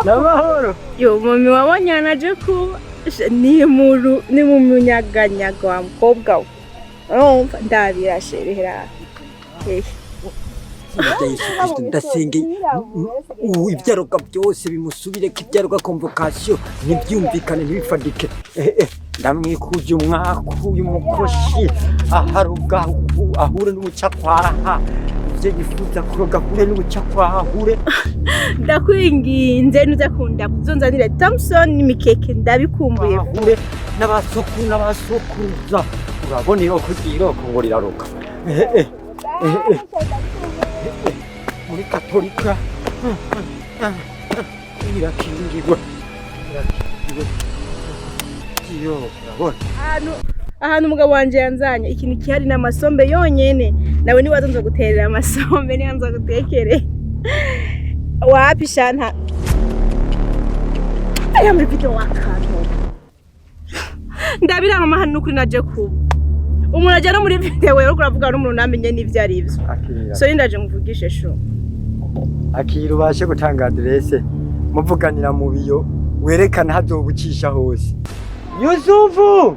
N'amahoro. Yo mami, wabonye anaje kuba ni mu munyaganyaga wa mukobwa we. Urumva ndabira sherehera. Eh. Izina rya Yesu Kristo, ndasengeye ubu ibyaroga byose bimusubireko, ibyaroga convocation ntibyumvikane, ntibifadike. Ndamwikuje umwaku uyu mukoshi aharuga ahure n'ubucakwaha, ibyo yifuza kuroga ahure n'ubucakwaha ahure. Ndakwinginze, nuza kunda kuzonzanira Thompson n'imikeke, ndabikumbuye. Ahure n'abasokuru n'abasokuruza. Urabona iroko ry'iroko ngo riraroga. Muri katolika irakingirwa, irakingirwa iyo urabona. Ahantu umugabo wanje yanzanye, ikintu kihari ni amasombe yonyene. Nawe niwaza nza guterera amasombe, niyo nza gutekere. Wapi shanta aya muri video wakantu ndabira mama hano nukuri naje kuba umuntu ajya no muri video rero uravuga n'umuntu namenye n'ivyo ari byo. Akira. So ndaje nguvugishe sho. Akira, ubashe gutanga aderese muvuganira mu biyo, werekana hazobucisha hose. Yusufu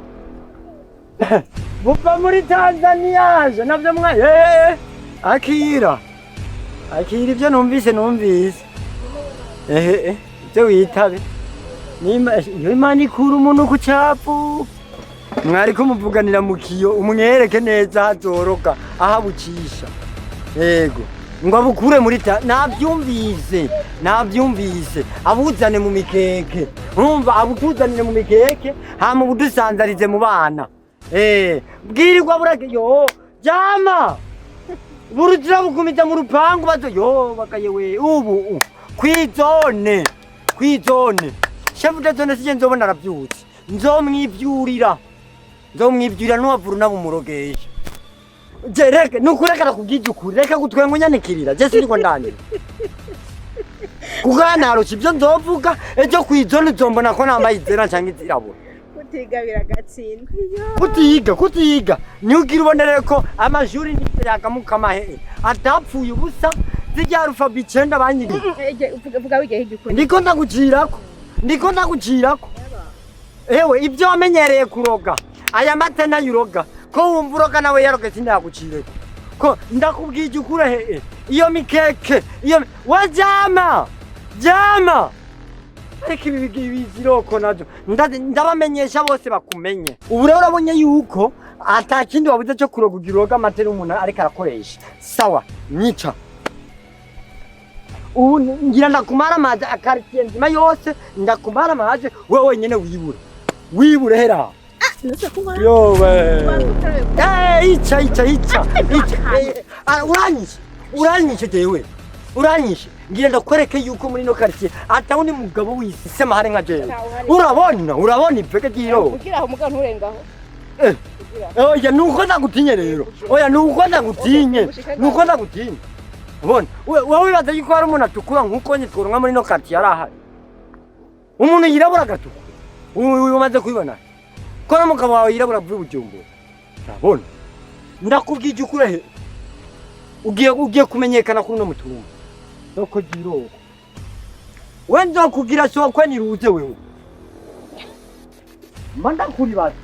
buva muri Tanzania aje navyo mwa akira, akira ibyo numvise, numvise ehe ibyo witabe. Nimba iyo Imana ikura umuntu ku capu, mwariko muvuganira mu kiyo, umwereke neza hazoroka ahabucisha. Yego, ngo abukure muri ta nabyumvise, nabyumvise, abuzane mu mikeke. Urumva, abukuzanire mu mikeke, hama ubudusanzarize mu bana. Bwirirwa burage yo jama buruzira bugumiza mu rupangu bazo yo bakayewe ubu kwizone, kwizone chef de zone sije nzobona arabyutse, nzomwivyurira, nzomwivyurira nuwavura nabumurogesha. Je reka nukureka nakubwije ukuri, reka gutwenga unyanikirira. Je siniko ndangira kuko narusha ibyo nzovuga ejo kwizone, uzombona ko nambaye izera canke izirabura. Kutigabira gatsindwa iyo. Kutiga, kutiga niyo ugira ubonere ko amashuri niyo yakamukama he atapfuye ubusa, zirya arufabe 9 banyigiye. Vuga wigihe igikuri. Ndiko ndagucirako, ndiko ndagucirako. Ewe, ibyo wamenyereye kuroga aya mata nayo uroga ko wumva uroga nawe yaroga, sindagucireko ko ndakubwije ukuri. Hehe iyo mikeke iyo wajama jama, ariko ibi biziroko navyo ndabamenyesha bose bakumenye. Ubu rero urabonye yuko ata kindi wabuze cyo kuroga, ugira uroga amata n'umuntu ariko arakoresha. Sawa, nyica ubu ngira ndakumara amazi akaritsiye nzima yose, ndakumara amazi wewe wenyene wibure, wibure hera. Yowe. Ica ica ica ica. Uranyishe, uranyishe jewe, uranyishe. Ngira ndakwereke yuko muri ino karitsiye atawundi mugabo w'isi mahare nka jewe. Urabona, urabona ipfeke ryiro. Kugira aho mugabo nturengaho. Oya, nuko ndagutinye rero. Oya, nuko ndagutinye, nuko ndagutinye. Ubona wowe wibaza yuko hari umuntu atukura nkuko nyitworonka muri ino karitsiye? Arahari umuntu yirabura agatukura? Uyu umaze kubibona ko n'umugabo wawe yirabura avuye Bujumbura. Urabona, ndakubwije ukuri he ugiye kumenyekana kuri uno mutumba soko ryiroko. We nzokugira sokwe niruze wewe mba ndakuribaza.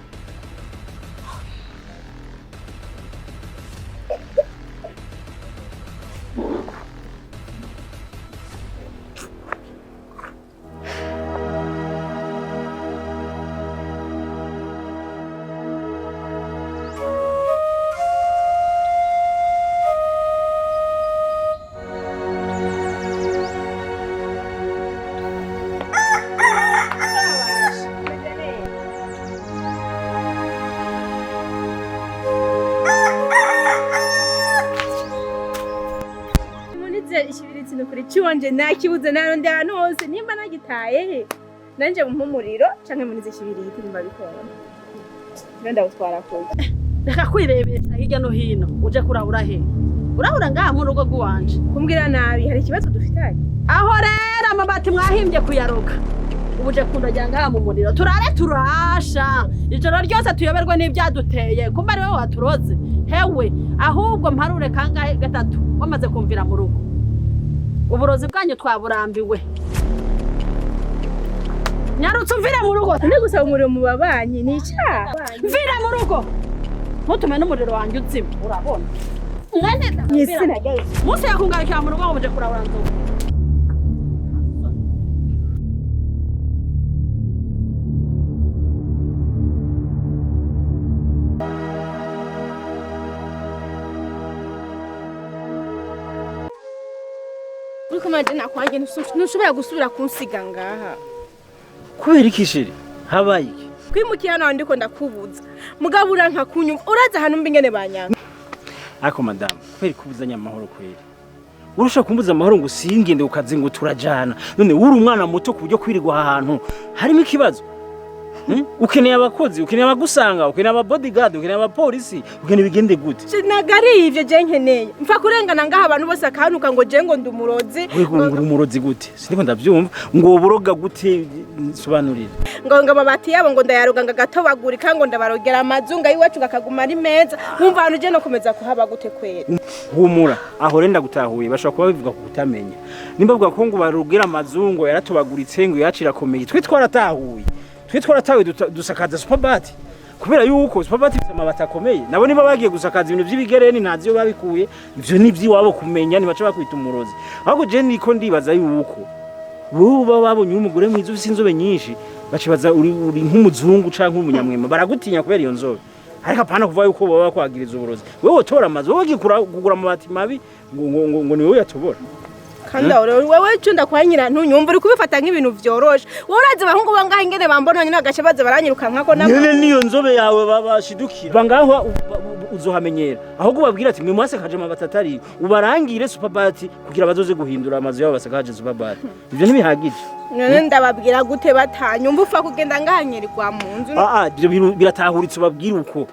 Munize ikibiriti nukuri ciwanje nakibuze, narundi ahantu hose nimba nagitaye he nanje mumpe umuriro canke munize ikibiriti nimba bikora mbe ndawutwara kure. Reka kwirebesha hirya no hino, uje kurahura he? Urahura ngaha mu rugo rw'iwanje? Kumbwira nabi, hari ikibazo dufitanye? Aho rero amabati mwahimbye kuyaroga, ubu uje kundagira ngaha mu muriro, turare turasha ijoro ryose tuyoberwe n'ibyaduteye, kumba ari wowe waturoze. Hewe ahubwo mparure kangahe? Gatatu wamaze kumvira mu rugo. Uburozi bwanyu twaburambiwe. Nyarutse umvire mu rugo. None gusaba umuriro mu babanyi ni icyaha? Mvira mu rugo. Ntutume n'umuriro wanjye uzima, urabona. Mwene Mu izina rya Yesu. Munsi yakungarukira mu rugo ngo muje kurabura nzovu. Uriko manje nakwanjye ntushobora gusubira kunsiga ngaha. Kubera iki chérie? Habaye iki? Kwimukira hano ndiko ndakubuza. Mugabo uranka kunyumva, uraza ahantu mbi ingene banyanga. Ariko madamu, kubera ikubuzanya amahoro kweri. Urusha kumbuza amahoro ngo singende ukazi ngo turajana. None uri umwana muto ku buryo kwirirwa aha hantu harimo ikibazo. Ukeneye abakozi, ukeneye abagusanga, ukeneye aba bodyguard, ukeneye abapolisi, ukeneye bigende gute? Ntabwo ari ivyo je nkeneye. Mfa kurengana ngaha abantu bose akahanuka ngo je ngo ndi umurozi. Wewe ngo uri umurozi gute? Siniko ndavyumva. Ngo uburoga gute, nsobanurire. Ngo amabati yabo ngo ndayaroga ngo agatobagurika ngo ndabarogera amazu ngo ayiwacu ngo akaguma ari meza. Wumva ahantu je no komeza kuhaba gute kweri? Humura, aho renda gutahuye bashobora kuba bivuga ku kutamenya. Nimba bavuga ko ngo barugera amazu ngo yaratobaguritse ngo yacirakomeye, twe twaratahuye. Twe twaratahuye dusakaza superbat. Kubera yuko superbat ifite amabati akomeye. Nabo niba bagiye gusakaza ibintu by'ibigereni ntazi iyo babikuye, ivyo ni ivy'iwabo kumenya ntibaca bakwita umurozi. Ahubwo je niko ndibaza yuko wowe uba babonye umugore mwiza ufise inzobe nyinshi, bacibaza uri nk'umuzungu canke umunyamwema, baragutinya kubera iyo nzobe. Ariko apana kuvuga yuko baba bakwagiriza uburozi. Wewe utora amazu, wowe ugiye kugura amabati mabi ngo ni wowe uyatobora. Kandi aho rero wewe ico ndakwanyira ntunyumva, uri kubifata nk'ibintu vyoroshe. Wowe urazi abahungu bo ngaha ingene bambona nyine bagaca baza baranyirukankako nabo. Nyene niyo nzobe yawe babashidukira. Bangaho uzohamenyera. Ahubwo ubabwira ati mwe mwasakaje amabati atari, ubarangire superbat kugira bazoze guhindura amazu yabo basakaje superbat. Ivyo ntibihagije. None ndababwira gute batanyumva, upfa kugenda ngahanyirirwa mu nzu. Ivyo biratahuritse, ubabwire uko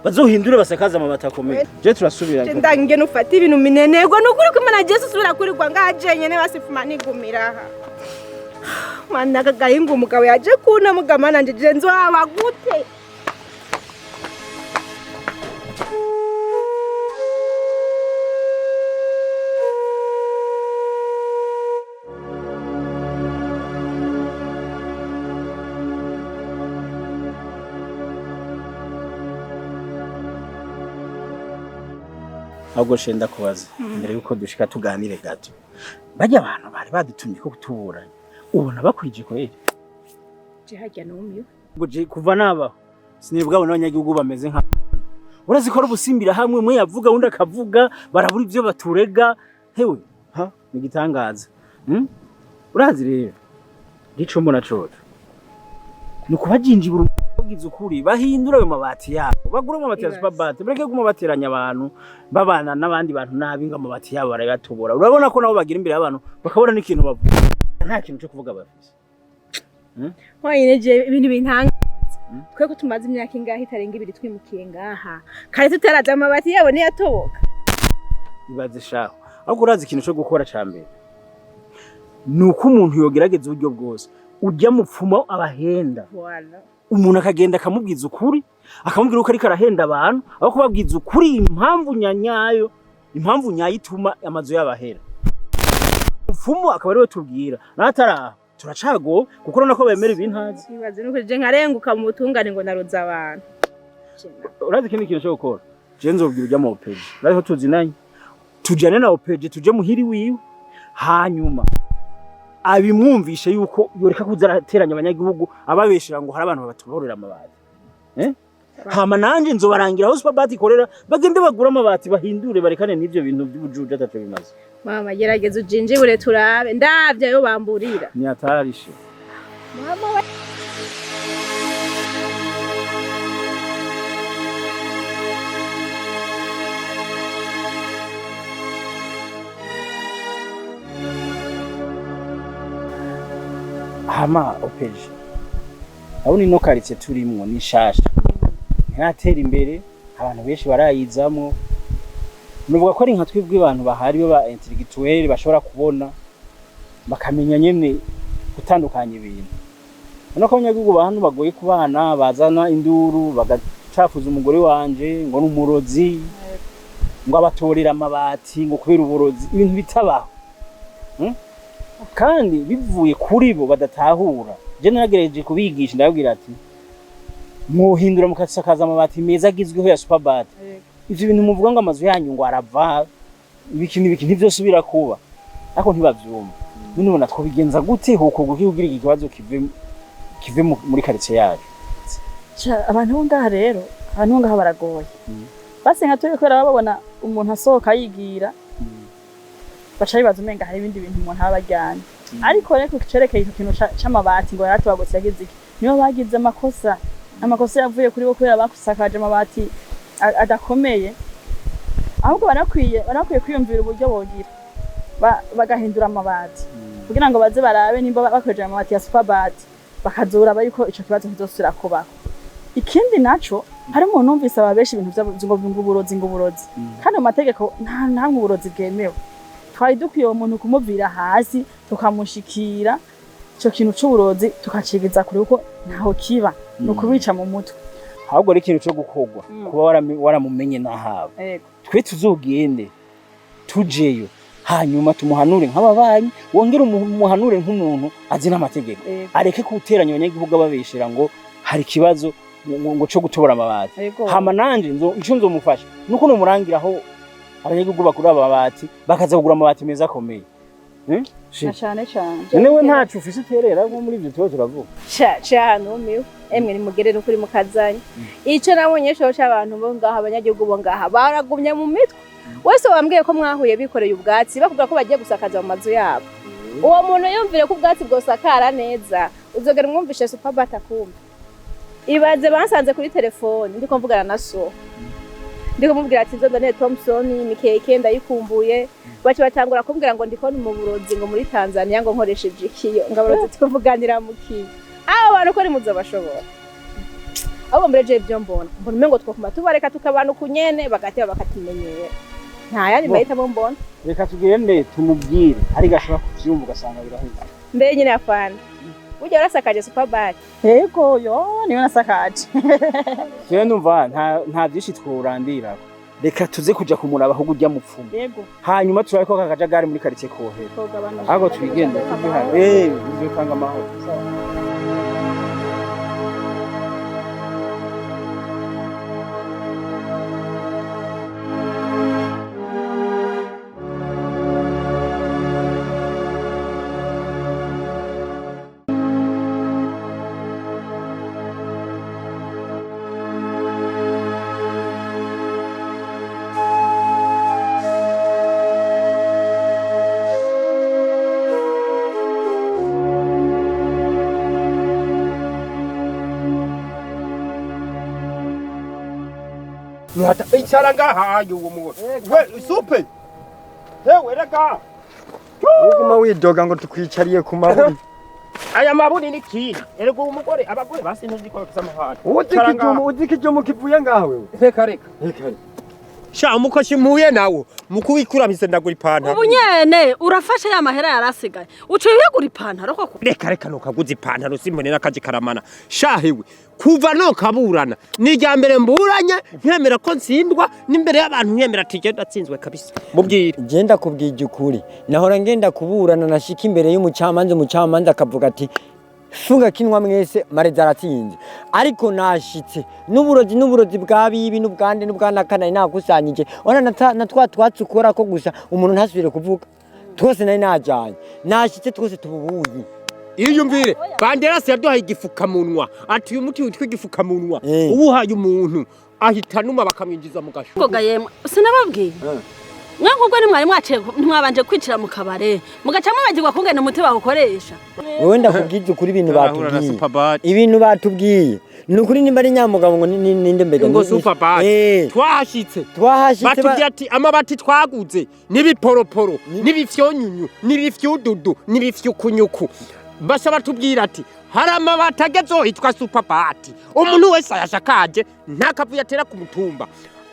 bazohindure basakaza amabati akomeye. Je turasubira. Ndange nufata ibintu minenerwa nukuri ko Imana Yesu usubira kurirwa ngaha jenyene basifuma nigumira aha. Mana kagahinga umugabo yaje kuna mugama nanje je nzohaba gute? Ahubwo shenda kubaza mbere yuko dushika tuganire gato. Bajya abantu bari badutumye ko kutuburanya, ubona bakwije kweri? Je harya numiwe. Ngo je kuva nabaho sinibwabona abanyagihugu bameze nka urazi ko ari ubusimbira hamwe, umwe yavuga undi akavuga, barabura ivyo baturega. Hewe ha ni igitangaza. Urazi rero gico mbona coco ni ukubajinjibura ubwiza ukuri, bahindura ayo mabati yabo, bagura amabati ya superbat, bareke guma bateranya abantu babana n'abandi bantu nabi ngo amabati yabo barayatobora. Urabona ko nabo bagira imbere y'abantu bakabona n'ikintu bavuga, nta kintu cyo kuvuga bafise. Wanyine je ibintu bintanga twe ko tumaze imyaka ingahe itarenga ibiri twimukiye ngaha, kare tutaraza amabati yabo niyatoboka. Ibaze shaho. Ahubwo urazi ikintu cyo gukora ca mbere ni uko umuntu yogerageza uburyo bwose ujya mupfuma abahenda. Umuntu akagenda akamubwiza ukuri, akamubwira uko ariko arahenda abantu, aho kubabwiza ukuri impamvu nyanyayo, impamvu nyayo ituma amazu yabahera. Mupfumu akaba ariwe tubwira, nataraha turacago kuko urabona ko bemera ibintazi. Ibaze nuko je nkarenguka mu butungane ngo naroza abantu. Urazi ikindi kintu cyo gukora? Je nzobwira ujya mu OPG. Urazi ko tuzinanye. Tujane na OPG tuje muhiri wiwe. Hanyuma abimwumvishe yuko yoreka kuza arateranya abanyagihugu ababeshera ngo hari abantu babatoborera amabati. Hama nanje nzobarangira aho Superbat ikorera, bagende bagura amabati bahindure barekane n'ivyo bintu by'ubujuje ataco bimaze. Mama gerageza ujinjibure turabe ndavye ayo bamburira. Ni atarishe. Mama we. Hama opeje. Abone ino quartier turimwo ni shasha. Ntiratera imbere, abantu benshi barayizamwo. Nuvuga ko ari nka twebwe abantu bahari ba intellectuel bashobora kubona bakamenya nyene gutandukanya ibintu. Urabona ko abanyagihugu ba hano bagoye kubana, bazana induru bagacafuza umugore wanje ngo n'umurozi, ngo abatorera amabati ngo kubera uburozi, ibintu bitabaho. Kandi bivuye kuri bo badatahura. Je nagerageje kubigisha, ndababwira ati mwohindura mukasakaza amabati meza agizweho ya superbat. Ivyo bintu muvuga ngo amazu yanyu ngo arava ibiki n'ibiki ntivyosubira kuba, ariko ntibavyumva. None ubona twobigenza gute hokorwa iki kugira iki kibazo kive muri quartier yacu? Abantu bo ngaha rero, abantu bo ngaha baragoye. Basenga turi kubera baba babona umuntu asohoka yigira, baca bibaza umenga hari ibindi bintu umuntu aba ajyanye. Ariko rero kucerekeye icyo kintu c'amabati ngo yaratubagutse yagize iki, nibo bagize amakosa. Amakosa yavuye kuri bo kubera bakusakaje amabati adakomeye. Ahubwo barakwiye kwiyumvira uburyo bogira bagahindura amabati kugira ngo baze barabe nimba bakoresheje amabati ya superbat, bakazoraba yuko ico kibazo kizosubira kubaho. Ikindi naco, hari umuntu numvise aba benshi ibintu ngo uburozi, ngo uburozi, kandi mu mategeko nta namwe uburozi bwemewe. Twari dukwiye uwo muntu kumuvira hasi, tukamushikira ico kintu c'uburozi tukacigiza kure, kuko ntaho kiba, ni ukubica mu mutwe. Ahubwo ari ikintu co gukorwa kuba waramumenye nahawe. Yego. Twe tuzogende tujeyo, hanyuma tumuhanure nk'ababanyi, wongere umuhanure nk'umuntu azi n'amategeko. Yego. Areke kuteranya abanyagihugu ababeshera ngo hari ikibazo ngo co gutobora amabati. Yego. Hama nanje ico nzomufasha nuko nomurangira aho abanyagihugu bakura amabati, bakaza kugura amabati meza akomeye. Na cane cane. None we ntaco ufise uterera nko muri ivyo tuba turavuga? Sha sha, numiwe emwe, nimugere n'ukuri mukazanye. Ico nabonye co c'abantu bo ngaha, abanyagihugu bo ngaha baragumye mu mitwe. Wese wambwiye ko mwahuye bikoreye ubwatsi, bavuga ko bagiye gusakaza mu mazu yabo. Uwo muntu yumvire ko ubwatsi bwosakara neza, uzogera umwumvishe superbat akumva. Ibaze bansanze kuri telefone ndiko mvugana na so, ndiko mubwira ati nzozanire Thompson imikeke ndayikumbuye. Baca batangura kumbwira ngo ndiko mu burozi, ngo muri Tanzania, ngo nkoresheje ikiyo, ngo abarozi tuvuganira mu kiyo. Abo bantu ko nimuzobashobora? Ahubwo mbere je ibyo mbona umengo twokuma tubareka tukabana ukunyene, bagateba bakatumenyera, nta yandi Bo. mahitamo mbona. Reka tugende tumubwire, hari gashobora kuvyumva ugasanga biraheze. Mbere nyine afana, burya warasakaje superbat? Yego, yo niwe nasakaje. Jewe ndumva nta vyinshi tworandira, reka tuze kuja kumuraba ahubwo urya mupfumu. Yego. Hanyuma turabe ko aka kajagari muri quartier kohera. Twogabanuka. Ahubwo twigende tuve hano, bizotanga amahoro. Mwata icara ngaha uwo mugore. We supe. Hewe reka. Uguma widoga ngo tukwicariye ku maburi. Aya mabuni ni kiri. Erega uwo mugore, abagore basi ntuzi ko bafise amahane. Uzi ikijumu, uzi ikijumu kivuye ngaha wewe? Reka reka. Reka. Sha umukoshi mpuye nawo mukuwikura mise ndagura ipantaro. Ubu nyene urafashe ya mahera yarasigaye, uciye uyagura ipantaro koko? Reka reka, nokaguza ipantaro simbone n'akaji karamana. Shahiwe kuva nokaburana ni irya mbere mburanye nkemera ko ntsindwa n'imbere y'abantu, nkemera ati genda ndatsinzwe kabisa, mubwire. Genda kubwija ukuri, nahora ngenda kuburana, nashika imbere y'umucamanza, umucamanza akavuga ati funga kinwa mwese, mareza aratsinze. Ariko nashitse n'uburozi, n'uburozi bwa bibi n'ubwande n'ubwanakana nakusanyije, ona na twa twatsi ukora ko gusa umuntu ntasubire kuvuga, twose nari najanye, nashitse twose tububuyi. Iyumvire, Banderasi yaduhaye igifukamunwa, ati uyu muti witwa igifukamunwa uwuhaye umuntu ahita anuma bakamwinjiza mu gasho. Ngoga yemwe, sinababwiye mwe nkubwo ntimwari mwaciye, ntimwabanje kwicira mu kabare mugaca mwibagirwa kungene umuti bawukoresha. Wewe ndakubwiza ukuri, ibintu Arahura na batubwiye, Superbad. ibintu batubwiye ni ukuri, nimba ari nyamugabo ngo ninde mbega ngo Superbad. Twahashitse, twahashitse batubwiye ati amabati twaguze n'ibiporoporo n'ibifyonyunyu n'ibifyududu n'ibifyukunyuku, basa batubwira ati hari amabati agezeho yitwa Superbad, umuntu wese ayashakaje nta kavuyo atera ku mutumba,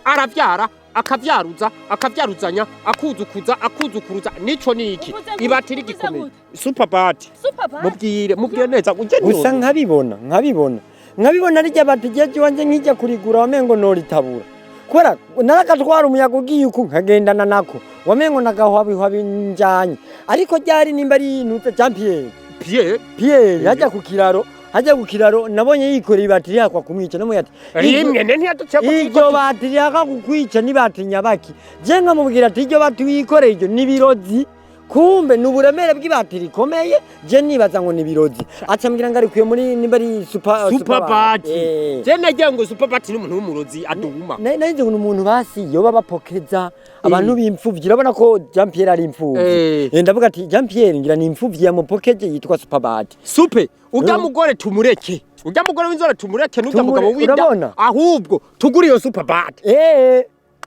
aravyara akavyaruza akavyaruzanya akuzukuza akuzukuruza, nico niki Uvuze gute? ibati Uvuze rigikomeye. gute? Superbad. Superbad. Mubwire, mubwire neza uje. Gusa nkabibona rijya bati igihe iwanjye nkijya kurigura wamengo noritabura. Kubera narakatwara umuyaga ugiye uku nkagendana nako, wamengo nagahwabihwabi njanye. Ariko ryari nimba ari nutse Jean Pierre. Pierre. Pierre hajya ku kiraro, hajya ku kiraro nabonye yikoreye ibati rihakwa kumwica, namwe ati rimwe ne ntiyaduciye. Iryo bati rihakwa kukwica n'ibati nyabaki? Je nkamubwira ati iryo bati wikoreye iryo n'ibirozi, kumbe ni uburemere bw'ibati rikomeye. Je nibaza ngo ni ibirozi, aca mbwira ngo arikuye muri nimba ari super Superbat. Eh. Je nagira ngo Superbat ni umuntu w'umurozi aduma. Nari ngo ni umuntu basi yoba bapokeza abantu b'imfuvyi. Urabona ko Jean Pierre ari imfuvyi. Ndavuga ati Jean Pierre ngira ni imfuvyi yamupokeje yitwa Superbat. Supe urya mugore tumureke, urya mugore w'inzora tumureke, n'urya mugabo w'inda. Urabona? Ahubwo tugure iyo Superbat.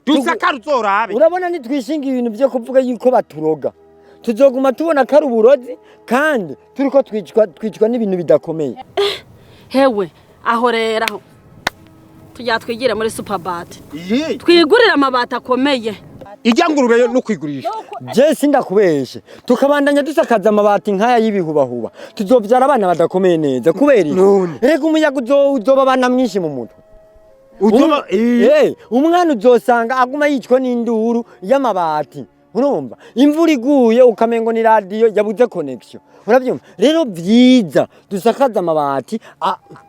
Dusakara uzorabe. Urabona, nitwishinga ibintu byo kuvuga yuko baturoga, tuzoguma tubona ko ari uburozi kandi turiko twicwa n'ibintu bidakomeye. Hewe, aho rero aho tujya twigire muri Superbat, twigurire amabati akomeye. Ijya ngurube yo no kwigurisha. Je sindakubeshe, tukabandanya dusakaza amabati nk'aya y'ibihubahuba, tuzovyara abana badakomeye neza. Kubera iki? None. Rega umuyaga uzoba abana mwinshi mu mutwe. Uzoba Umwana uzosanga aguma yicwa n'induru y'amabati. Urumva imvura iguye ukamengo ni radiyo yabuze connection, urabyumva? Rero vyiza dusakaza amabati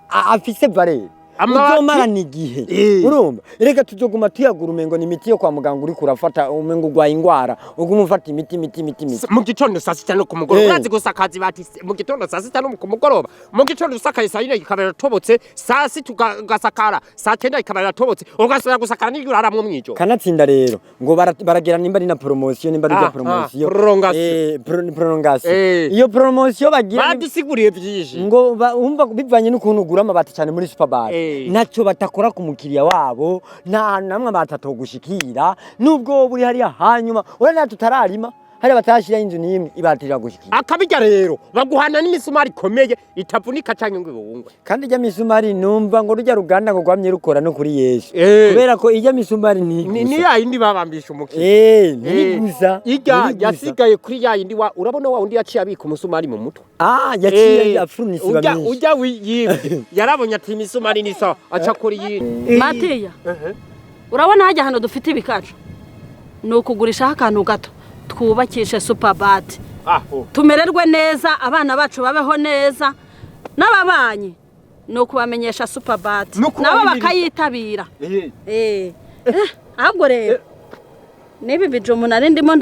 afise valeur, uzomarana igihe. Urumva, reka tuzoguma tuyagura umengo ni imiti yo kwa muganga uriko urafata, umengo urwaye ingwara uguma ufata imiti, imiti, imiti, imiti. Mu gitondo, saa sita no ku mugoroba. Urazi gusakaza ibati mu gitondo, saa sita no ku mugoroba? Mu gitondo usakaye saa yine ikaba iratobotse, saa sita ugasakara saa cyenda ikaba iratobotse, ugasubira gusakara n'iryo uraramwo mw'ijoro. Kanatsinda rero ngo baragira nimba ari na promotion, nimba ari promotion. Prolongation. Prolongation. Iyo promotion bagira Badusiguriye vyinshi. Ngo umva, bivanye n'ukuntu ugura amabati cyane muri Superbat, ntacyo batakora ku mukiriya wabo. Nta hantu namwe amabati atogushikira, nubwo wowe uri hariya. Hanyuma urabona tutararima hariya, batarashyiraho inzu n'imwe, ibati riragushikira. Akabirya rero baguhana n'imisumari ikomeye itavunika canke ngo ibungwe. Kandi ijya misumari numva ngo rujya ruganda ngo rwamye rukora no kuri Yesu, kubera ko ijya misumari Ni ntigusa. Ya yindi babambisha umukiriya. Ntigusa. Irya Ntigusa. yasigaye kuri ya yindi wa urabona wa undi yaciye abika umusumari mu mutwe. Ah, yaciye afurunisa iba Urya myinshi. urya yibwe yarabonye ati imisumari ni sawa, aca kuri yindi. Matiya, urabona hajya hano dufite ibikacu, ni ukugurishaho akantu gato twubakishe Superbat, Aho tumererwe neza, abana bacu babeho neza, n'ababanyi ni ukubamenyesha Superbat, Ni ukubahimiriza. nabo bakayitabira. Ahubwo rero n'ibi bijumu nari ndimo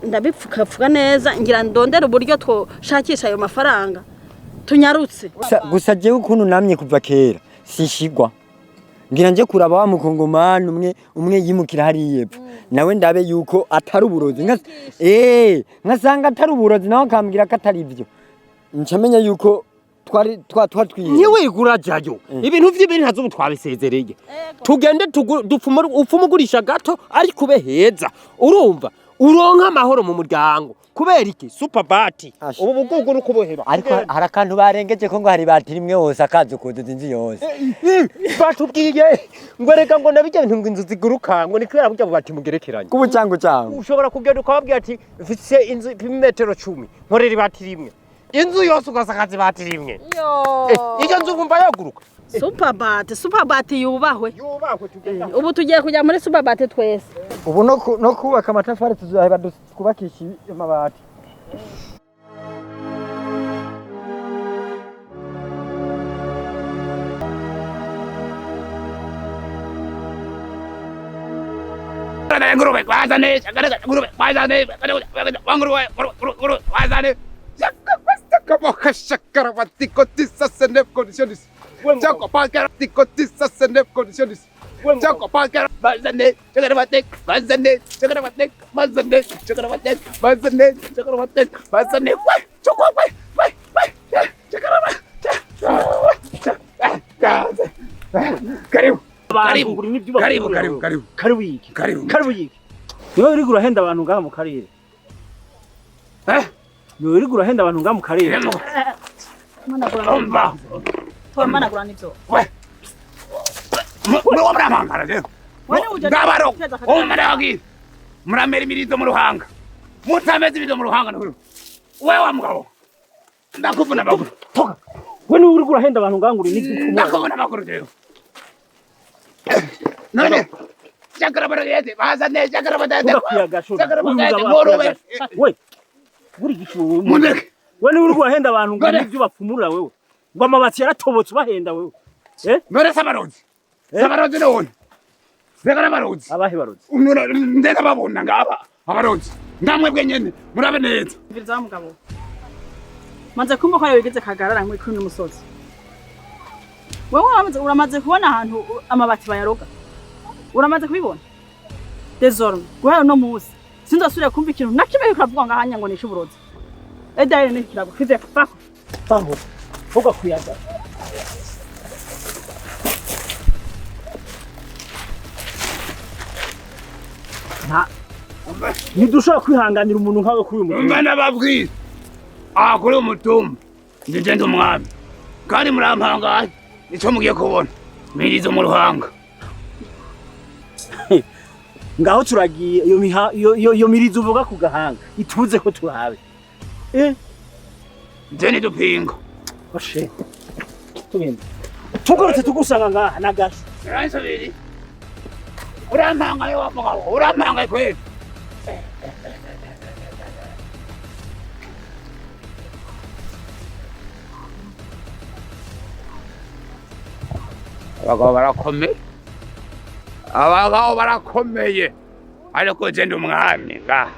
ndabipfukapfuka neza, ngira ndondere uburyo twoshakisha ayo mafaranga tunyarutse. Gusa jewe ukuntu namye kuva kera sishigwa, ngira nje kuraba wa mukongomani umwe umwe yimukira hariya epfo, nawe ndabe yuko atari uburozi. Nkasanga atari uburozi, nawe akambwira ko atari byo, nca menya yuko twari twatwiye. Ntiwigura jayo ibintu vy'ibintu ntazo ubu twabisezereye. Tugende dupfume ugurisha gato ariko ube heza, urumva uronka amahoro mu muryango. Kubera iki? Superbat. Asha. Ubu bugugu nukuboheba. Ariko hari akantu barengeje ko ngo hari batiri imwe hose akazi kuzuza inzu yose. Batubwiye ngo reka ngo nabijya bintu ngo inzu ziguruka ngo ni kubera burya bubati mugerekeranye. Kubu cyangu cyangu. Ushobora kugenda ukababwira ati mfise inzu ipima imetero 10, nkorera ibati rimwe, inzu yose ugasakaza ibati rimwe. Iyo nzu wumva yaguruka? Superbat, Superbat yubahwe. Yubahwe, tugenda. Ubu tugiye kujya muri Superbat twese. Ubu no kubaka amatafari tuzaheba, twubakisha amabati. Ngurube wazane, ngurube wazane, ngurube ngurube wazane. Karibu. Karibu. Karibu, karibu, karibu. Karibu yiki. Karibu. Karibu yiki. Niwe uriko urahenda abantu ngaha mu karere? Eh? Niwe uriko urahenda abantu ngaha mu karere? Umva. Managura nivyo. Muriko murampangara rero. Wene uje Ngabaro. guteza akajagari. Umuragi. Muramera imirizo mu ruhanga. Mutameze imirizo mu ruhanga nukuri. Wewe wa mugabo. Ndakuvuna amaguru. Toka. We niwe uriko urahenda abantu ngaha ngo uri n'ibyo. Ndakuvuna amaguru rero. None. Shakarabagete, bazane shakarabagete. Ugakuyagasho. Shakarabagete, We. Buri gicu. Mundeke. We ni uri guhenda abantu ngo Ngore. nivyo bapfumura wewe. Ngo amabati yaratobotse ubahenda wewe. Eh? None sabarozi. Eh? Sabarozi none. Mbega n'abarozi. Abahe barozi. Ndera babona ngaba abarozi. Namwe bwe nyene murabe neza. Mviriza wa mugabo. Manze kumva ko ariwe wigeze kagarara muri kuri musozi. Wewe uramaze kubona ahantu amabati bayaroga. Uramaze kubibona? Désormais, guhera uno munsi sinzosubira kumva ikintu na kimwe kiriko kiravugwa ngahanya ngo nishe uburozi. Edayeri ni kirago kize pako. Baho. Ugakuyaga. Nta ntidushobora kwihanganira umuntu nkawe kuri uyu Mba mutumba. nababwira. Ah, kuri uyu mutumba. Ndije ndi umwami. Kandi murampangaye. Nico mugiye kubona. Mirizo mu ruhanga. Ngaho turagiye iyo miha iyo mirizo uvuga ku gahanga ituze ko turabe. Eh? Nje nidupinga. Oshe. Tugenda. Tugarutse tugusanga ngaha nagasho. Uransubiri. Urampangaye wa mugabo. Urampangaye kweli. Abagabo barakomeye. Abagabo barakomeye. Ariko je ndi umwami ngaha.